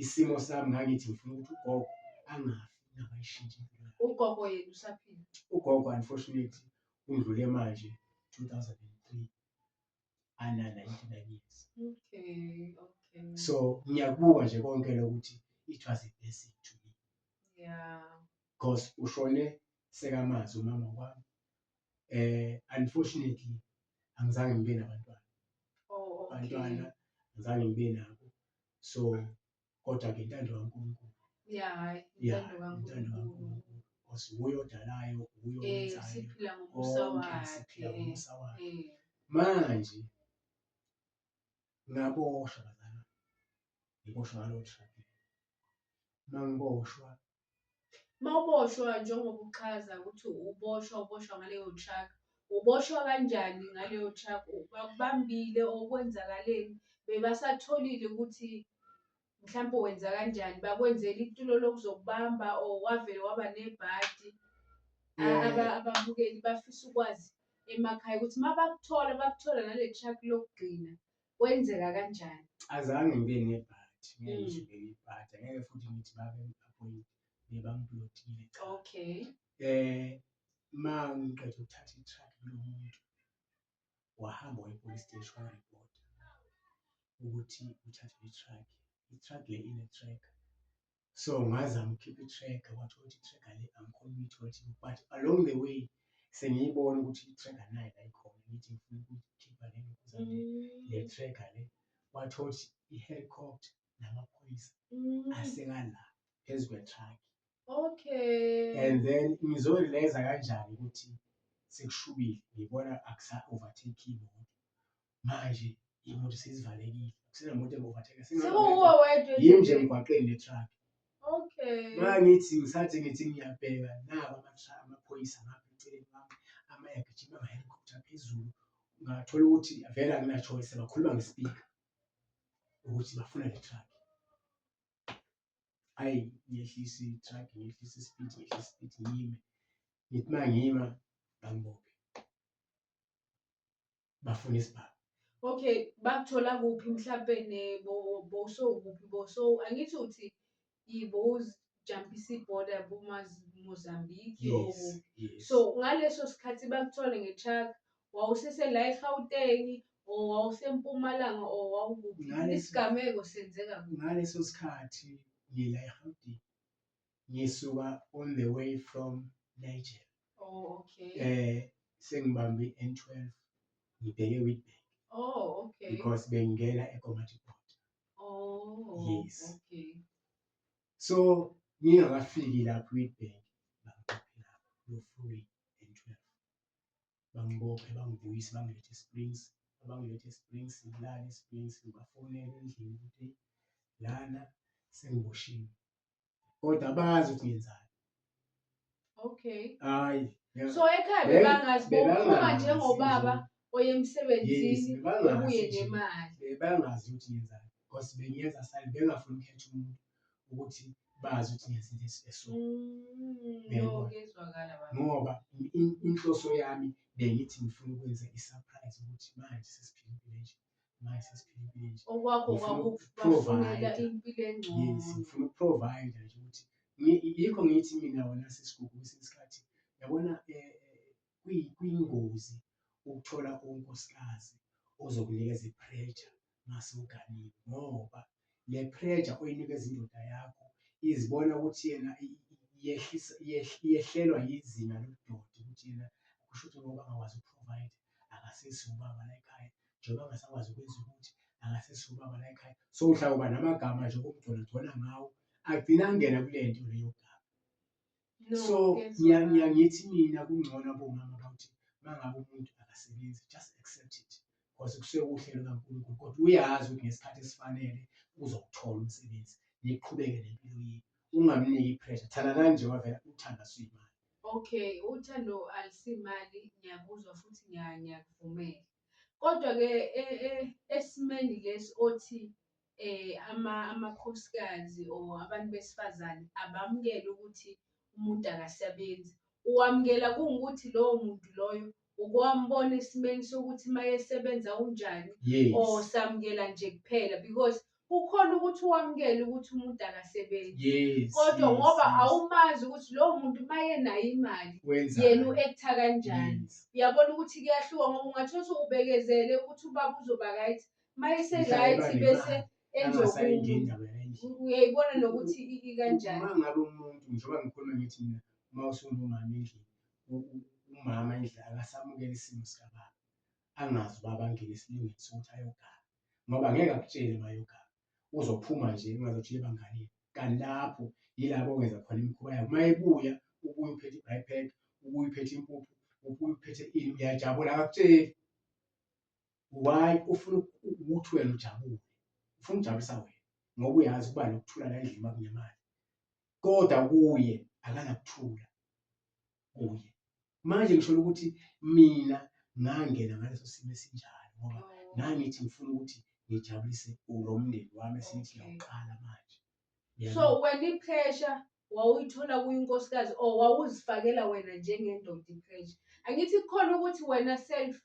Isimo sami ngangithi ngifuna ukuthi ugogo angafi ngingakayishintshi impilo yakhe. Ugogo yena usaphila? Ugogo unfortunately undlule manje 2003 ana 99 years. Okay. So ngiyakubuka nje konke lokuthi it was a blessing to me. Because ushone sekamazi umama wami. Unfortunately angizange ngibe nabantwana. Oh, okay. Abantwana angizange ngibe nabo. So kodwa ke intando kaNkulunkulu. Yeah, hhayi, Yeah, intando intando kaNkulunkulu. kaNkulunkulu. Because wuye odalayo, wuye owenzayo. Siphila ngomusa Konke wakhe. siphila ngomusa wakhe. Manje ngaboshwa bazalwane. Ngiboshwa ngalowo truck. Mangiboshwa Mawuboshwa njengoba uchaza ukuthi uboshwa uboshwa ngaleyo truck, uboshwa kanjani ngaleyo truck? Bakubambile or kwenzakaleni? Bebasatholile ukuthi mhlampe wenza kanjani? Bakwenzela itulo lokuzokubamba or wavele waba nebhadi? Ababukeli bafisa ukwazi emakhaya ukuthi mabakuthola bakuthola nale truck lokugcina kwenzeka kanjani? Azange ngibe nebhadi, ngeke ngisho ngibe nebhadi, angeke futhi ngithi babe bebangibhlodile cha. Okay. Ma ngiqeda ukuthatha i-truck kulo muntu, wahamba waya e-police station waripota ukuthi uthathe i-truck. I-truck le ine-tracker. So ngazama ukukhipha i-tracker, kwathiwa ukuthi i-tracker le angikhoni ukuyithola but along the way sengiyibona ukuthi i-tracker nayi la ikhona, ngithi ngifuna ukuyikhipha le ntokaza le, le tracker le. Kwathiwa ukuthi i-helicopter namaphoyisa asekala phezu kwe-truck. Okay. And then ngizorealize kanjani ukuthi sekushubile, ngibona akusa-overtake imoto. Manje imoto sesivalekile, akusenamoto enga-overtake. Sekuwuwe wedwa Yimi nje endleleni. emgwaqeni ne-truck. Okay. Mangithi ngisathi ngithi ngiyabheka naba amaphoyisa ngapha eceleni kwami, amanye agijima ama-helicopter phezulu. Ngathola ukuthi vele angina-choice, bakhuluma nge-speaker ukuthi bafuna le truck. Ayi ngehlisa i-truck, ngehlisa i-speed, ngehlisa i-speed ngime. Ngithi uma ngima bangibophe. Bafuna isibhamu. Okay, bakuthola kuphi mhlampe ne bowusowukuphi bowusow angithi uthi bowujampisa ibhoda boma Mozambique or Yes, kuphi. yes. So ngaleso sikhathi bakuthola nge-truck wawusese la eGauteng or wawuseMpumalanga or wawukuphi? Isigameko senzeka kuphi? Ngaleso sikhathi ngila eGauteng. Ngisuka on the way from Niger. Oh, okay. Sengibambe i-N12 ngibheke Witbank. Oh, okay. Because bengingena eKomatipoort. Oh, Yes. okay. So ngingakafiki lapho Witbank bangibophe lapho lo freeway N12. Bangibophe bangibuyise bangilethe eSprings. Bangilethe eSprings ngilale eSprings ngibafonele endlini ukuthi lana sengiboshiwe. Kodwa abazi ukuthi ngiyenzani. Okay. Hayi. So ekhaya bebangazi, bowuphuma njengobaba oye emsebenzini Yes, bebangazi ubuye nje. nemali. Bangazi ukuthi ngiyenzani because bengiyenza silent, bengingafuni ukukhetha umuntu ukuthi bazi ukuthi ngenza into eso. No, Uyayibona? Kuyezwakala baba. Ngoba inhloso yami bengithi ngifuna ukwenza i-surprise ukuthi manje sesiphila impilo enje, manje sesiphila impilo enje. Okwakho Ngifuna kwakubafunela ukuprovide. Impilo Yes, engcono. Ngifuna ukuprovide nje ukuthi yikho ngithi mina wena sisigugu kwesinye isikhathi yabona kuyingozi ukuthola unkosikazi ozokunikeza i-pressure mase uganiwe, ngoba le pressure oyinikeza indoda yakho izibona ukuthi yena yehlisa yehlelwa yizinga lobudoda ukuthi yena kusho ukuthi ngoba angakwazi ukuprovide akasesi ubaba la ekhaya, njengoba angasakwazi ukwenza ukuthi akasesi ubaba la ekhaya. So uhlawuba namagama nje okumgconagcona ngawo agcina angena kule nto leyo gama. No, So kuyezwakala. Ngiyangithi mina kungcono abomama bakuthi uma ngabe umuntu akasebenzi, just accept it because kusuke kuhlelo kaNkulunkulu, kodwa uyazi ukuthi ngesikhathi esifanele uzowuthola umsebenzi, niqhubeke nempilo yenu, ungamniki i-pressure. Thandanani nje wavela uthando asuyimali. Okay, uthando alusimali, ngiyakuzwa futhi ngiyakuvumela. Kodwa-ke esimeni lesi othi amakhosikazi or abantu besifazane abamukele ukuthi umuntu akasebenzi. Uwamukela kungukuthi lowo muntu loyo uke wambona esimeni sokuthi uma esebenza unjani? Yes. Or samukela nje kuphela because kukhona ukuthi wamukele ukuthi umuntu akasebenzi. Kodwa ngoba awumazi ukuthi lowo muntu uma enayo imali Wenzani? Yena u-act-a kanjani. Uyabona ukuthi kuyahluka ngoba ungathola ukuthi ubekezele ukuthi ubaba uzoba right, uma ese-right Mhla eba bese nemali, enza angasayingeni okunye. indaba yalendlela. Uyayibona nokuthi ikanjani. Uma ngabe umuntu, njengoba ngikhuluma ngithi mina, uma usunomama endlini, umama endlini akasamukele isimo sikababa, angazi ubaba angene esilingweni sokuthi ayoganga, ngoba ngeke akutshele uma ayoganga, uzophuma nje ungazothi uye ebanganini. Kanti lapho yilapho okwenza khona imikhuba yakhe. Uma ebuya, ubuya uphethe i-braai pack, ubuya uphethe impuphu, ubuya uphethe ini, uyajabula, akakutsheli. Why? Ufuna ukuthi wena ujabule, ufuna ukujabulisa wena ngoba uyazi ukuba nokuthula la endlini uma kunemali, kodwa kuye akanakuthula kuye. Manje ngisho ukuthi mina ngangena ngaleso simo esinjalo ngoba ngangithi ngifuna ukuthi ngijabulise lo mndeni wami esithi ngiyawuqala manje. So wena i-pressure wawuyithola kuyinkosikazi or wawuzifakela wena njengendoda i-pressure? Angithi kukhona ukuthi wena self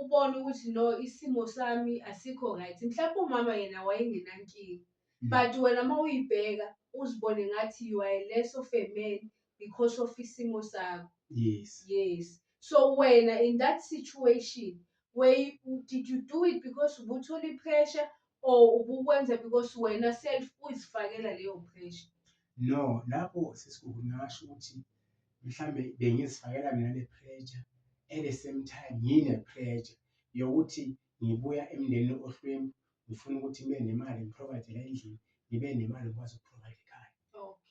ubone ukuthi no, isimo sami asikho right. Mhlawumbe umama yena wayengenankinga, but wena uma uyibheka uzibone ngathi you are less of a man because of isimo sakho. Yes. Yes. So wena in that situation, where you, did you do it because ubuthola i-pressure or ubukwenza because wena self uzifakela leyo pressure? No, lapho sisigugu ngingasho ukuthi mhlambe bengizifakela mina le pressure, at the same time ngine pressure yokuthi ngibuya emndenini ohlwempu, ngifuna ukuthi ngibe nemali ngiprovide la endlini, ngibe nemali ngikwazi ukuprovide ekhaya.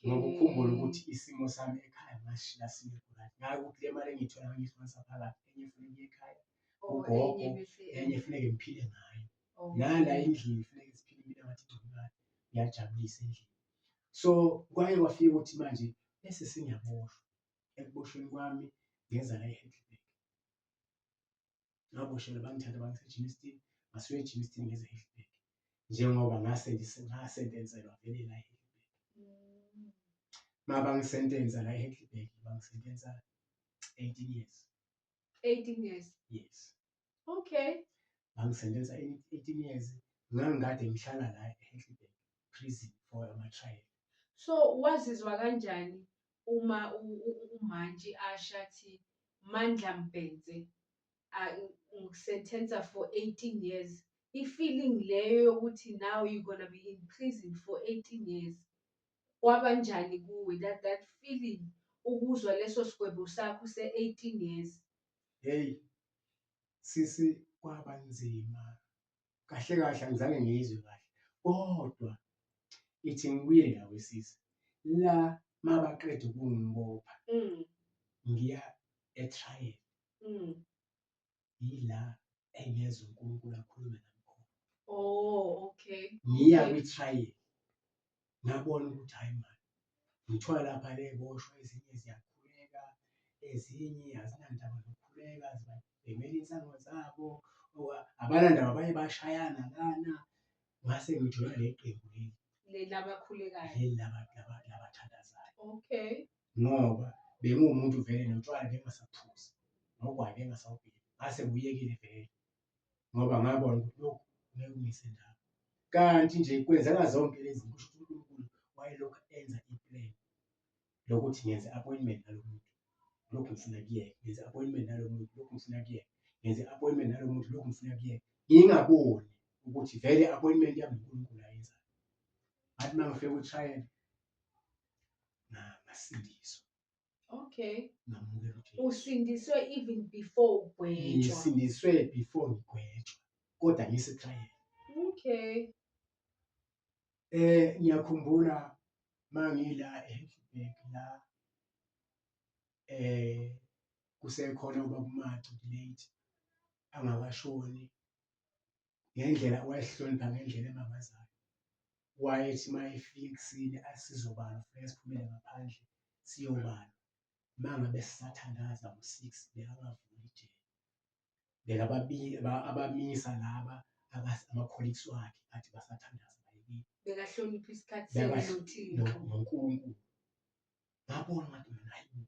Ngoba ukhumbule ukuthi isimo sami ekhaya ngasishiya singekho right. Ngako ukuthi le mali engiyithola ngangiyihlukanisa phakathi, enye ifuneka iye ekhaya, ugogo, enye funeke ngiphile ngayo. Nala endlini funeke siphile impilo engathi ingconywana, ngiyajabulisa endlini. So kwaye kwafika ukuthi manje bese sengiyaboshwa. Ekuboshweni kwami ngeza la e-Heidelberg. Ngaboshelwa bangithatha bangisa eGermiston, ngasuka eGermiston ngeza eHeidelberg. Njengoba ngasentenselwa vele la eHeidelberg. Uma bangisentensa la eHeidelberg, bangisentensa 18 years. 18 years? Yes. Okay. Bangisentensa 18 years. Ngangikade ngihlala la eHeidelberg prison for ama-trial. So wazizwa kanjani uma umantshi asho athi Mandla Mbhense ngikusenthensa for 18 years? I-feeling leyo yokuthi now you're gonna be in prison for 18 years, kwabanjani kuwe that feeling ukuzwa leso sigwebo sakho se-18 years? Hey sisi, kwaba nzima kahle kahle, angizange ngiyizwe kahle, kodwa ithi ngibuyele la wesisi la mabaqeda ukungibopha ngiya e-trial, yila engezwa uNkulunkulu akhulume nami khona. Oh, okay. Ngiya kwi-trial, ngabona ukuthi hayi man, ngithola lapha ley'boshwa ezinye ziyakhuleka, ezinye azinandaba nokukhuleka, zibabhemela insango zabo. Abanandaba baye bashayana lana. Ngase ngijoyina leli qembu leli. Leli abakhulekayo. Leli labathandazayo. Okay. Ngoba bengiwumuntu vele notshwala bengingasaphuzi, nogwayi bengingasawubhemi, ngase ngiyekile vele ngoba ngabona ukuthi lokhu ngeke kungise ndawo. Kanti nje kwenzeka zonke lezi zinto kusho ukuthi uNkulunkulu wayelokhu enza i-plan lokuthi ngenze i-appointment nalo muntu, lokhu ngifuna kuyena, ngenze i-appointment nalo muntu, lokhu ngifuna kuyena, ngenze i-appointment nalo muntu, lokhu ngifuna kuyena. Ngingaboni ukuthi vele i-appointment yami noNkulunkulu ayenzayo. Ngathi uma ngifika kwi-trial ngasindiswa. Okay. Ngamukela uJesu. Usindiswe even before ugwetshwa. Ngisindiswe before ngigwetshwa kodwa ngise-trial. Okay. Ngiyakhumbula mangila eHeidelberg la kusekhona ubaba uMaci late angakashoni ngendlela wayehlonipha ngendlela emangazayo. Wayethi uma efika ekuseni asizobalwa kufuneka siphumele ngaphandle siyobalwa. Uma ngabe sisathandaza ngo-six bekangavuli ijele. Abamisa laba ama-colleagues wakhe athi basathandaza bayekile. Bekahlonipha isikhathi senu noThixo. NoNkulunkulu. Ngabona ngathi mina hayi bo,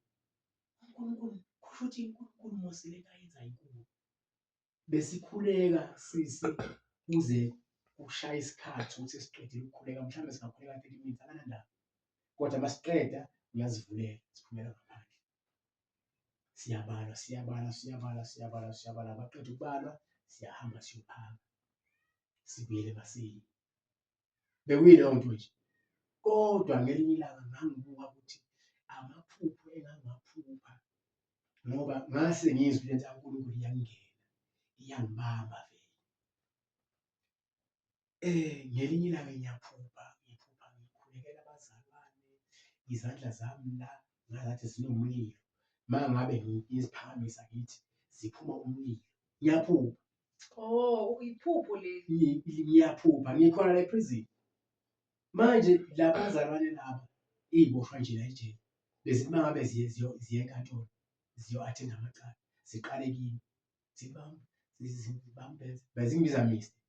uNkulunkulu kusho ukuthi uNkulunkulu mos lento ayenza inkulu. Besikhuleka sisi kuze kushaye isikhathi ukuthi siqedile ukukhuleka mhlawumbe singakhuleka 30 minutes akanandaba. Kodwa masiqeda uyazivulela siphumela ngaphandle. Siyabalwa siyabalwa siyabalwa siyabalwa siyabalwa abaqeda ukubalwa siyahamba siyophaka sibuyele emasini. Bekuyileyo nto nje. Kodwa ngelinye ilanga ngangibuka ukuthi amaphupho engangiwaphupha ngoba ngase ngizwe lento kaNkulunkulu iyangena iyangibamba vele. Ngelinye ilanga ngiyaphupha ngiphupha ngikhulekela abazalwane izandla zami la ngazathi zinomlilo uma ngabe ngiziphakamisa ngithi ziphuma umlilo ngiyaphupha. Oh, iphupho leli. Ngiyaphupha ngikhona la eprison. Manje labazalwane laba iy'boshwa nje la ejele bezithi uma ngabe ziye ziye enkantolo ziyo-attend amacala ziqale kimi zibambe bezingibiza mister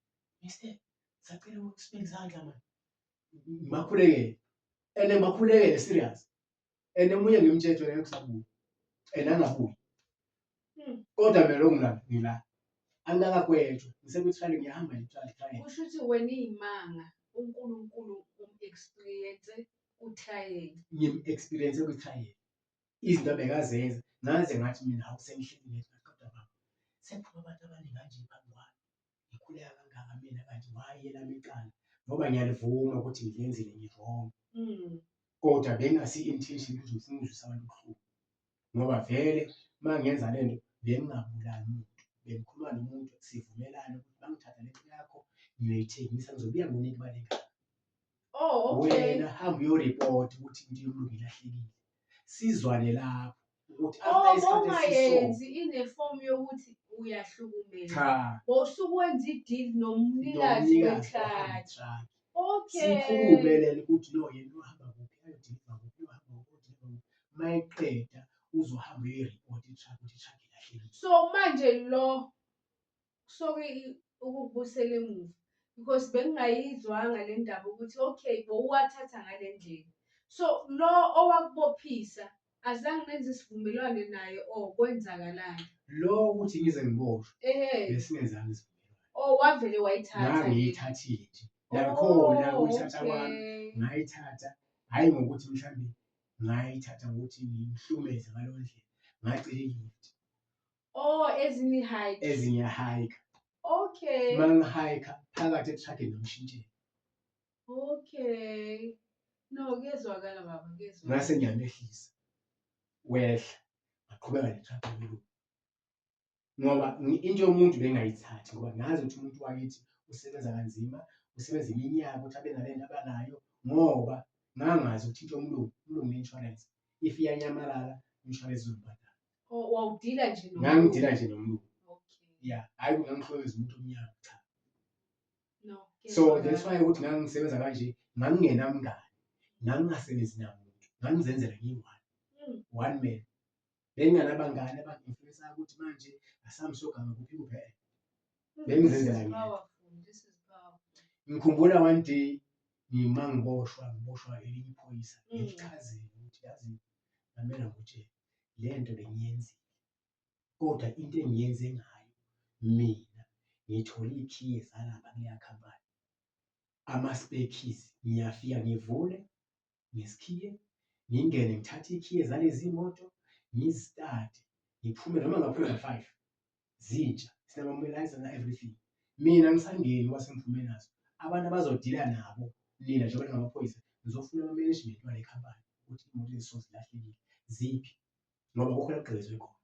mister sacela usibeke izandla mani ngibakhulekele and ngibakhulekele serious and omunye ngimtshele wena kusabuya and angabuyi. Kodwa mina lokhu ngila ngila angikakagwetshwa ngisekwi-trial ngiyahamba nje trial trial. Kusho ukuthi wena iyimanga uNkulunkulu um-experience ku-trial. Ngim-experience kwi-trial izinto abekazenza ngaze ngathi mina hawu sengihleli ngedwa kodwa baba sekuphuma abantu abaningi kanje phambi kwami ngikhuleka kangaka mina kanti why elami icala ngoba ngiyalivuma ukuthi ngilenzile ngi-wrong kodwa bengingasi intention ukuthi ngifuna ukuzwisa abantu ubuhlungu ngoba vele uma ngenza le nto bengingabulali muntu bengikhuluma nomuntu sivumelane ukuthi bangithatha le nto yakho ngiyoyithengisa ngizobuya nginike imali engaka. Oh, okay. Wena hamba uyoripota ukuthi into yomlungu ilahlekile sizwane lapho ukuthi Oh, after isikhathi esiso bowungayenzi inefomu yokuthi uyahlukumeza. cha Bowusuke wenza i-deal nomnikazi nomnikazi ohamba we-truck. i-truck Okay. sikhulume lena ukuthi no yena uhamba kuphi ayodiliva kuphi uhamba kuphi uyodiliva kuphi uma eqeda uzohamba uyoyiripota i-truck ukuthi i-truck ilahlekile. So manje lo soke ukukubusela emuva because bengingayizwanga le ndaba ukuthi okay bowuwathatha ngale ndlela. So lo owakubophisa azange nenze isivumelwano naye or kwenzakalani? Lo ukuthi ngize ngiboshwe Ehhe. besingenzanga isivumelwano. Oh wavele wayithatha nje. Ngangiyithathile nje. Nakhona Oh, ukuyithatha kwami okay. ngayithatha hhayi ngokuthi mhlawumbe ngayithatha ngokuthi ngimhlumeze ngaleyo ndlela ngacela i-lift. Oh ezinye i-hike. Ezinye hike. Okay. Uma ngihike phakathi etruckini ngamshintshela. Okay. No kuyezwakala baba kuyezwakala. Ngase ngiyamehlisa. Wehla ngaqhubeka ne-truck yomlungu. Ngoba into yomuntu bengayithathi ngoba ngazi ukuthi umuntu wakithi usebenza kanzima, usebenza iminyaka ukuthi abe nale nto abanayo ngoba ngangazi ukuthi into yomlungu, umlungu ne-insurance if iyanyamalala i-insurance izombhadala. Oh, wawudila nje nomlungu. Ngangidila nje nomlungu. Okay. Yeah, hhayi ngangihlobeza umuntu omnyama cha. No. So that's why ukuthi ngangisebenza kanje ngangingenamngani, ngangingasebenzi namuntu, ngangizenzela ngiyi-one. One man. Benginganabangani abangi-influence-ayo ukuthi manje asihambe siyoganga kuphi kuphi e-e. Bengizenzela ngedwa. Powerful. This is powerful. Ngikhumbula one day ngima ngiboshwa, ngiboshwa elinye iphoyisa, ngilichazele ukuthi yazi mamela ngikutshele le nto bengiyenzile kodwa into engiyenze ngayo mina ngithole iy'khiye zalapha kuleya khampani, ama-spare keys, ngiyafika ngivule ngesikhiye, ngingene ngithathe iy'khiye zalezi moto ngizithathe ngiphume noma ngaphuma nga-five zintsha sinama-mobilizer na-everything. Mina ngisangeni ngoba sengiphume nazo, abantu abazodila nabo nina njengoba ningamaphoyisa ngizofuna ama-management wale khampani ukuthi iy'moto eziso zilahlekile ziphi ngoba akukho la kugqekezwe khona.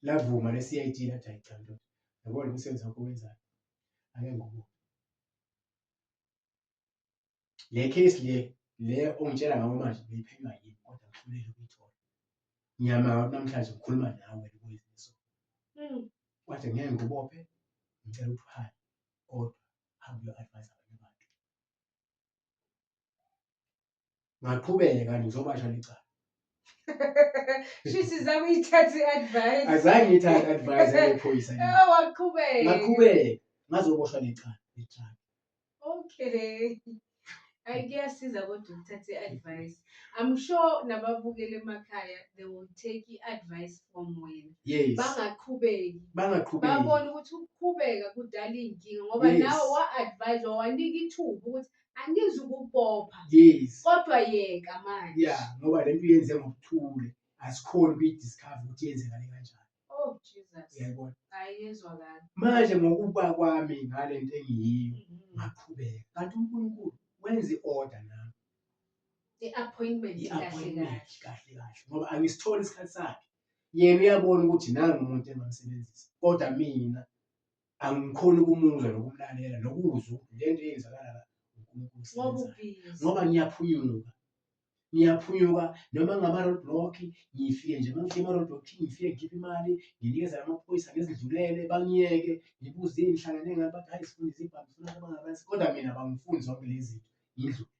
Lavuma le-C_I_D lathi hhayi cha ndoda, yabo lo msebenzi wakho owenzayo ake ngikubone. Le case le le ongitshela ngayo manje beyiphenywa yimi kodwa ngihlulekile ukuyithola. Ngiyamanga ukuthi namhlanje ngikhuluma nawe so. Wathi ngeke ngikubophe, ngicela ukuthi uhambe kodwa hamba uyo-advise abanye abantu. Ngaqhubeka ngizobasha lecala. Shuthi zange uyithathe i-advice. Azange ngiyithathe i-advice yalephoyisa. Oh, waqhubeka. Ngaqhubeka ngazoboshwa lecala le-truck. Okay. Hayi kuyasiza kodwa ukuthatha i-advice. I'm sure nababukele emakhaya they will take i-advice from wena. Yes. Bangaqhubeki. Bangaqhubeki. Babone ukuthi ukuqhubeka kudala iy'nkinga ngoba Yes. nawe wa-advise wawanika ithuba ukuthi angizukukubopha Yes. kodwa yeka manje. Yeah, ngoba lento uyenze ngobuthule asikhoni ukuyi-discover ukuthi yenzekale kanjani. Oh Jesus. Uyayibona? Hayi yezwakala. Manje ngokuba kwami ngalento engiyiyo ngaqhubeka. Kanti uNkulunkulu wenza i-order nami. I-appointment kahle I-appointment kahle. kahle kahle ngoba angisitholi isikhathi sakhe. Yena uyabona ukuthi nangu umuntu engamsebenzisa kodwa mina angikhoni ukumuzwa nokumlalela nokuzwa ukuthi le nto eyenzakala la uNkulunkulu Ngoba usebenzayo. ubhizi. Ngoba ngiyaphunyuka. Ngiyaphunyuka noma ngama-road block ngifike nje uma ngifika ema-road block ngifike ngikhiphe imali nginikeze amaphoyisa ngizidlulele bangiyeke ngibuze yini ngihlangene ngani bathi hhayi sifuna izibhamu sifuna abantu kodwa mina bangifuni zonke lezi zinto ngidlule.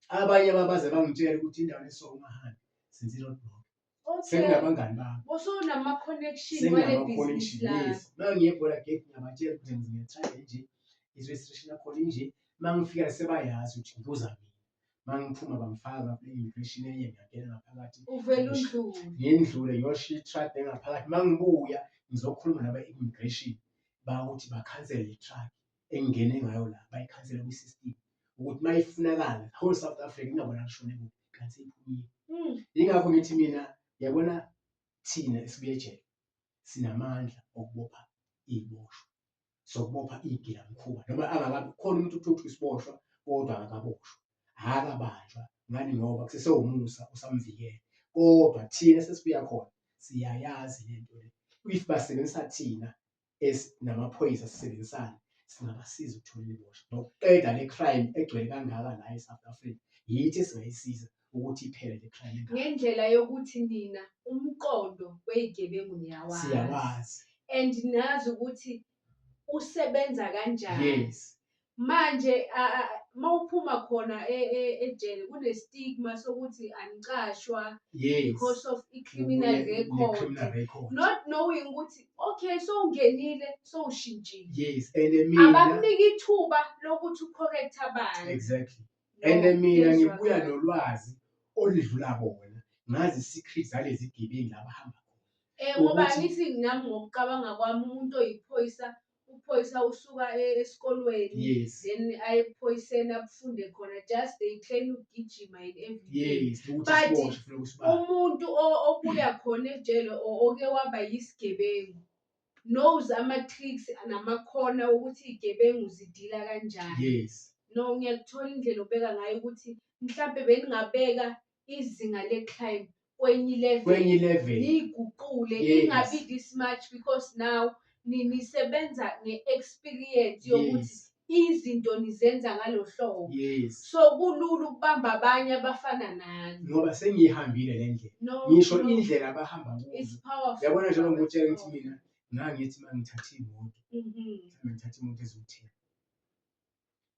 Abanye babaze bangitshele ukuthi indawo eso ungahambi since i-road block. Okay. Senginabangani bami. Usunama-connection wale bhizinisi Senginama-connection lakho. yes. Uma ngiye ebhola gate ngiyabatshela ukuthi ngize nje i-registration yakhona inje. Uma ngifika sebayazi ukuthi ngibuza mina. Uma ngiphuma bangifaka kule-immigration enye ngiyangena ngaphakathi. Uvele undlule. Ngindlule ngiyoshiya i-truck engaphakathi. Uma ngibuya ngizokhuluma nabe-immigration bakuthi bakhansele le truck engingene ngayo la bayikhansele kwi-system ukuthi uma ifunakala whole South Africa ingabonakali ishone kuphi kanti seyiphumile. Yingakho ngithi mina yabona thina esibuye ejele sinamandla okubopha iy'boshwa, sokubopha iy'gilamkhuba noma angakabi khona umuntu kuthiwa isiboshwa kodwa akakaboshwa, akakabanjwa ngani ngoba kusesewumusa usamvikela. Kodwa thina esesibuya khona siyayazi le nto le, if basebenzisa thina namaphoyisa sisebenzisane singabasiza ukuthola imiboshwa nokuqeda le crime egcwele kangaka la e-South Africa. Yithi esingayisiza ukuthi iphele le crime engaka. Ngendlela yokuthi nina umqondo wey'gebengu niyawazi. Siyawazi. And nazi ukuthi usebenza kanjani. Yes. Manje mawuphuma khona ejele kune-stigma sokuthi anicashwa because of i-criminal record. Ne-criminal record. Not knowing ukuthi okay sowungenile sowushintshile. Yes, and mina Abakuniki ithuba lokuthi u-correct abantu. Exactly. No, And mina yezwakala. ngibuya nolwazi oludlula bona. Ngazi i-secret zalezi gebengu la bahamba khona. Ngoba Ukuthi- angithi nami ngokucabanga kwami umuntu oyiphoyisa uphoyisa usuka esikolweni Yes. then aye ebuphoyiseni abufunde khona just they train ukugijima and everything. Yes, ukuthi But siboshwe funeka usibambe. umuntu obuya khona ejele or oke waba yisigebengu knows ama-tricks namakhona ukuthi iy'gebengu zidila kanjani. Yes. No, ngiyakuthola indlela obeka ngayo ukuthi mhlampe beningabeka izinga le-crime kwenye i-level. Kwenye i-level. Niyiguqule Yes. ingabi this much because now nisebenza nge-experience yokuthi Yes. izinto nizenza ngalo hlobo. Yes. So kulula ukubamba abanye abafana nani. Ngoba sengiyihambile le ndlela. No, Ngisho no. indlela abahamba It's kuzo. powerful. Yabona njengoba baba, ngikutshela it's ngithi mina ngangithi uma ngithatha imoto, mhlawumbe ngithatha imoto eziwu-10.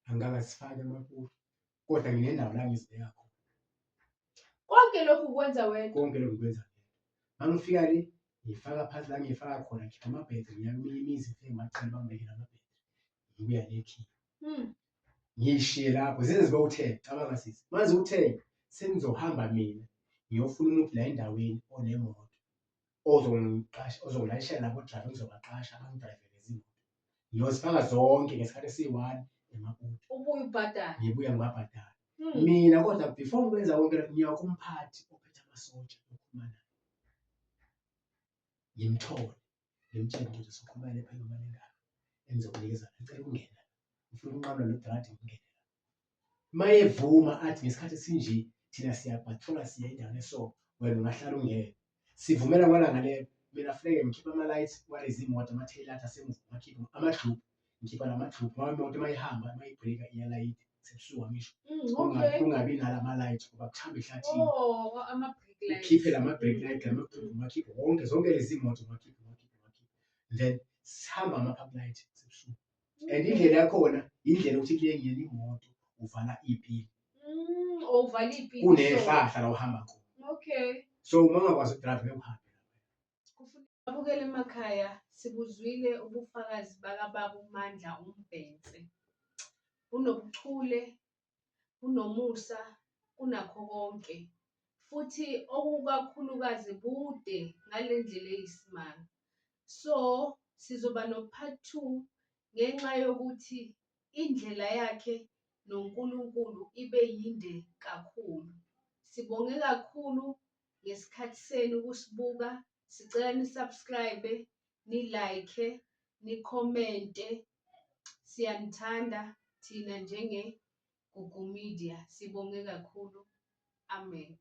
Angikakazifaki amapula kodwa nginendawo la ngizibeka khona. Konke lokhu ukwenza wedwa? Konke lokhu ngikwenza ngedwa. Uma ngifika le Ngiyifaka phansi la ngiyifaka khona, ngikhipha amabhethri, ngiya kweminye imizi ngifike ngibacele bangibekele amabhethri. Ngibuya nekhiye. Ngiyishiye lapho zize zibe u-10, cabanga sisi. Uma ziwu-10 sengizohamba mina ngiyofuna umuntu la endaweni onemoto ozongiqasha, ozongilayishela labo driver engizobaqasha bangidrayivele izimoto. Ngiyozifaka zonke ngesikhathi esiyi-one eMaputo. Ubuye ubhadale. Ngibuya ngibabhadale. Mina kodwa before ngikwenza konke lokho ngiya kumphathi ophethe amasotsha ngiyokhuluma naye. Ngimthole ngimtshele ukuthi sokhuluma lepha imali engaka engizokunikeza ngicela ukungena ngifuna ukunqamula lo dradi ngingene la. Mayevuma athi ngesikhathi esinje thina siyabhathola siya endaweni eso wena ungahlala ungene. Sivumela kwalanga lelo mina funeke ngikhiphe ama-lights walezi moto ama-tail light asemuva ngiwakhiphe ama-droop ngikhipha lama-droop ngoba imoto uma ihamba uma ibhrika iyalayita sebusuku angisho kungabi nalama-light ngoba kuthamba ehlathini. Oh, ama-brake lights. Ukhiphe lama-brake light lama-droop ngiwakhiphe wonke zonke lezi moto ngiwakhiphe ngiwakhiphe ngiwakhiphe then sihamba ngama-park light sebusuku. And indlela yakhona indlela yokuthi kuyengena imoto uvala ipili. Oh, uvala ipili. Kunehlahla la uhamba khona. Okay. So uma ungakwazi ukudrayiva ngeke uhambe lapha. Babukele emakhaya sibuzwile ubufakazi bakababa uMandla uMbhense. Unobuchule, unomusa, kunakho konke. Futhi okukakhulukazi bude ngale ndlela eyisimanga. So sizoba no-part 2 ngenxa yokuthi indlela yakhe noNkulunkulu ibe yinde kakhulu. Sibonge kakhulu ngesikhathi senu ukusibuka. Sicela ni-subscribe, ni-like, ni-comment-e. Siyanithanda thina njenge Gugu Media. Sibonge kakhulu. Amen.